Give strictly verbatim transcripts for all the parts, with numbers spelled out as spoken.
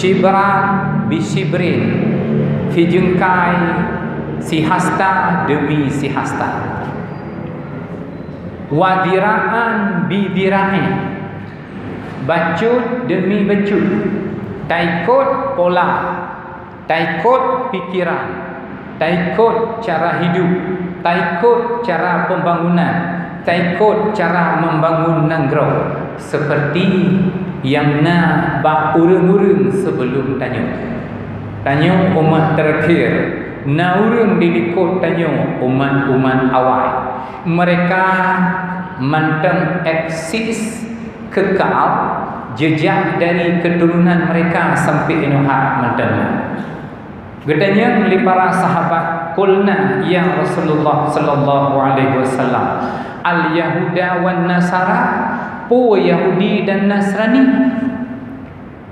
Syibran bi syibrin, sijeungkai sihasta deumi sihasta. Wa dira'an bi dira'in, bacut deumi bacut, taikot pola, taikot pikeran, taikot cara hidup, taikot cara pembangunan, taikot cara membangun nanggroe, seperti nyang na bak ureuëng-ureuëng sebelum tanyoe. Tanyoe umat terakhir, na ureuëng di likot tanyoe umat-umat awai. Mereka mantong eksis kekal, jejak dari keturunan mereka sampai inoe hat mantong na. Geutanyong lé para sahabat, "Qulna, ya Rasulullah sallallahu alaihi wasallam, al Yahuda wan Nasara, peue Yahudi dan Nasrani?"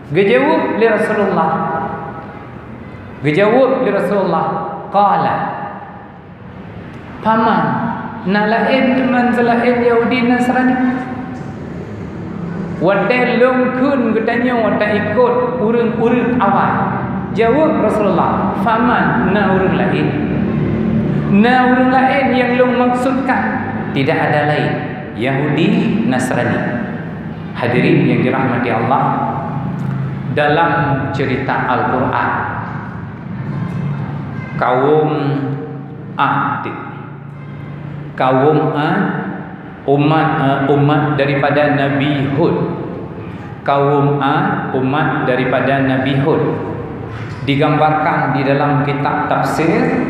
Geujaweueb lé Rasulullah, geujaweueb lé Rasulullah, qala, "Faman, na laén teuma seulaén Yahudi Nasrani?" Watée lôn kheun geutanyoe taikot ureuëng-ureuëng awai, jaweueb Rasulullah, "Faman, na ureuëng laén?" Na ureuëng laén nyang lôn maksudkan, tidak ada lain, Yahudi Nasrani. Hadirin yang dirahmati Allah, dalam cerita Al-Quran, kaum Ad, kaum Ad, umat, eh, umat daripada Nabi Hud. Kaum Ad, umat daripada Nabi Hud, digambarkan di dalam kitab tafsir,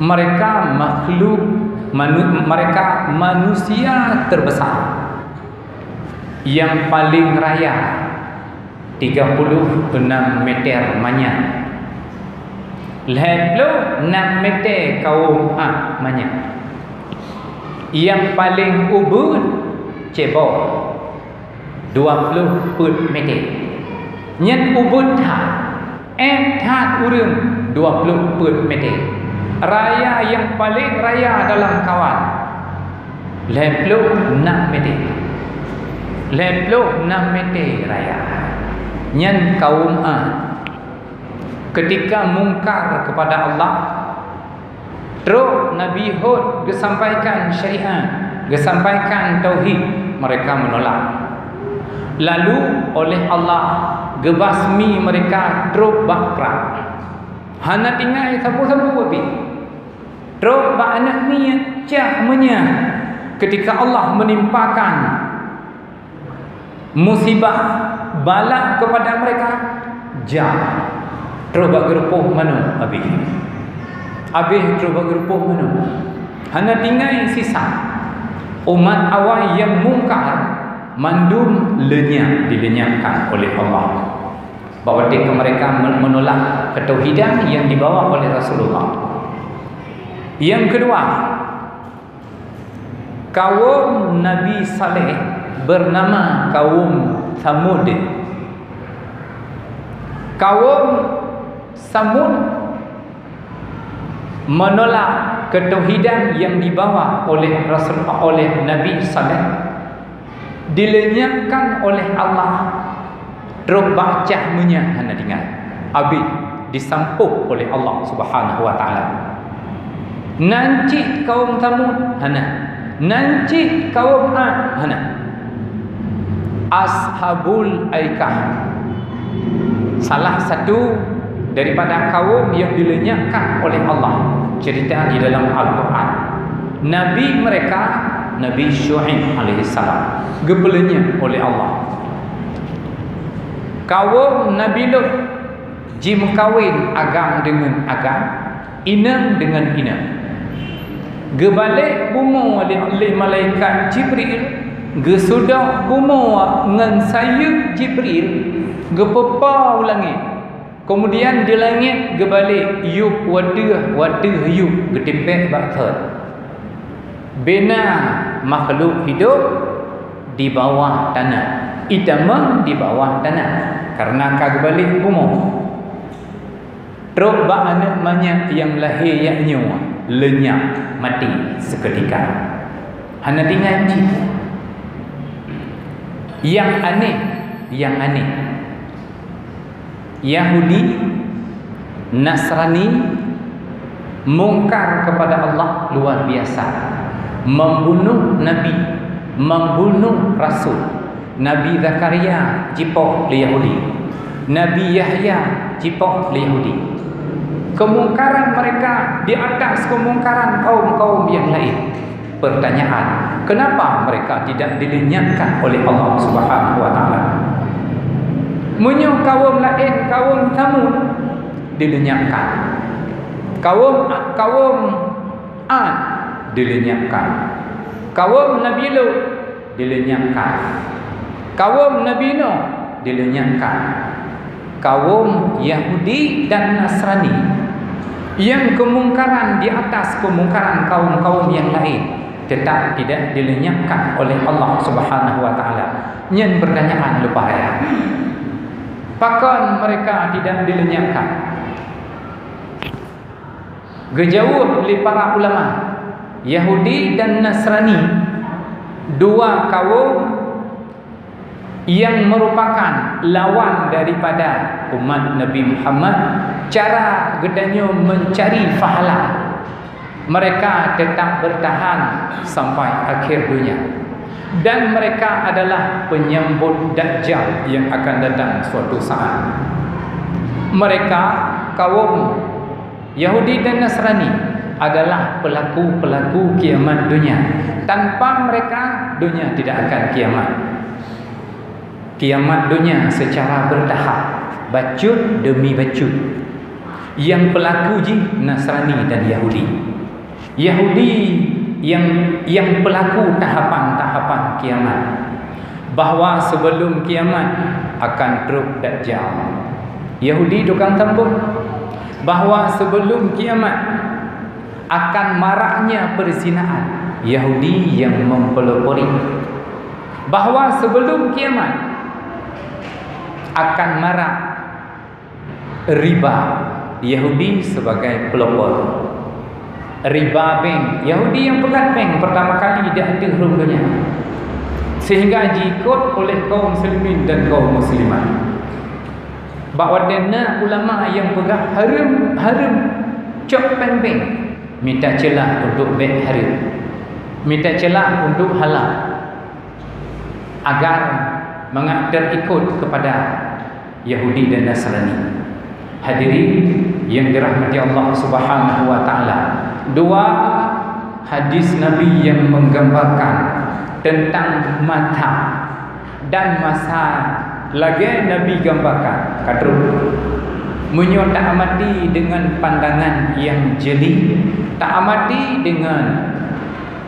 mereka makhluk manu-, mereka manusia terbesar, yang paling raya, tiga puluh enam meter manyak. Lhée ploh nam meter kaum Ad manyak. Nyang paleng ubit cebong, dua ploh peuet meter. Nyan ubit that, ék that ureuëng, dua ploh peuet meter. Raya nyang paleng raya dalam kawan, lhée ploh nam meter. Lhée ploh nam meter raya. Nyan kaum Ad. Ketika mungkar kepada Allah, trok Nabi Hud geusampaikan syariat, geusampaikan tauhid, mereka menolak. Lalu oleh Allah geubasmi mereka trok bak prang. Hana tinggai sapeue-sapeue pih. Trok bak aneuk miet cah meunyan, ketika Allah menimpakan musibah, bala kepada mereka, jak trok bak geurupoh manok abéh. Abéh trok bak geurupoh manok. Hana tinggai sisa. Umat awai nyang mungkar, mandum lenyap, dilenyapkan oleh Allah. Bahwa mereka men-, menolak ketauhidan yang dibawa oleh Rasulullah. Yang kedua, kaum Nabi Saleh bernama kaum Thamud. Kaum Thamud menolak ketauhidan yang dibawa oleh Rasul, oleh Nabi Saleh. Dilenyapkan oleh Allah, trok bak cah meunyan hana tinggai, abéh disampôh oleh Allah Subhanahu wa Taala. Nan cit kaum Thamud hana, nan cit kaum Ad hana. Ashabul Aikah, salah satu daripada kaum yang dilenyapkan oleh Allah, cerita di dalam Al-Quran. Nabi mereka, Nabi Syu'aib alaihissalam, geupeulenyap oleh Allah. Kaum Nabi Lut jimeukawen agam deungon agam, inong deungon inong. Geubalek bumoe lé, lé malaikat Jibril, geusudok bumoe ngon sayeuep Jibril, geupeupa u langét. Keumudian di langét geubalek yup u ateueh, u ateueh yup geutimpék bak thon. Bina makhluk hidup di bawah tanah, itamong di bawah tanah, karena ka geubalek bumoe. Trok bak aneuk manyak nyang lahé yak nyoe, lenyap, maté seketika. Hana tinggai cit. Nyang aneh, nyang aneh, Yahudi, Nasrani, mungkar kepada Allah luar biasa. Membunuh Nabi, membunuh Rasul. Nabi Zakaria jipoh lé Yahudi. Nabi Yahya jipoh lé Yahudi. Kemungkaran mereka di atas kemungkaran kaum-kaum yang lain. Pertanyaan, kenapa mereka tidak dilenyapkan oleh Allah Subhanahu wa Taala? Meunyoe kaum laén, kaum Tsamud, dilenyapkan. Kaum, kaum Ad, dilenyapkan. Kaum Nabi Lut, dilenyapkan. Kaum Nabi Nuh, dilenyapkan. Kaum Yahudi dan Nasrani yang kemungkaran di atas kemungkaran kaum-kaum yang lain tetap tidak dilenyapkan oleh Allah Subhanahu wa Taala. Nyan pertanyaan leupah raya. Pakon mereka tidak dilenyapkan? Geujaweueb lé para ulama, Yahudi dan Nasrani, dua kaum yang merupakan lawan daripada umat Nabi Muhammad, cara geutanyoe mencari pahala, mereka tetap bertahan sampai akhir dunia. Dan mereka adalah penyambut Dajjal yang akan datang suatu saat. Mereka, kaum Yahudi dan Nasrani, adalah pelaku-pelaku kiamat dunia. Tanpa mereka, dunia tidak akan kiamat. Kiamat dunia secara bertahap, bacut demi bacut. Yang pelaku jih Nasrani dan Yahudi. Yahudi yang, yang pelaku tahapan-tahapan kiamat. Bahwa sebelum kiamat akan trok Dajjal. Yahudi tukang tambong. Bahwa sebelum kiamat akan maraknya perzinaan. Yahudi yang mempelopori. Bahwa sebelum kiamat akan marak riba, Yahudi sebagai pelopor. Riba bank, Yahudi yang peugah bank pertama kali di ateueh rhueng donya, sehingga jiikot oleh kaum muslimin dan kaum muslimat. Bak watée na ulama yang peugah hareuem, hareuem cok péng bank, mita ceulah untuk bék hareuem, mita ceulah untuk halal, agar mangat terikot kepada Yahudi dan Nasrani. Hadirin yang dirahmati Allah Subhanahu wa Taala, dua hadis Nabi yang menggambarkan tentang mata dan masa lagée Nabi gambarkan ka trok. Meunyoe taamati dengan pandangan yang jeli, taamati dengan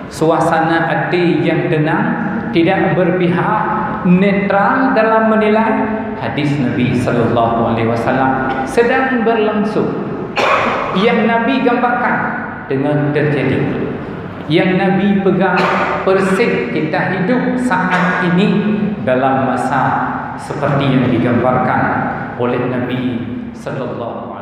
suasana até yang tenang, tidak berpihak, netral dalam menilai, hadis Nabi sallallahu alaihi wasallam sedang berlangsung. Yang Nabi gambarkan tengah terjadi. Yang Nabi peugah persis kita hidup saat ini dalam masa seperti yang digambarkan oleh Nabi sallallahu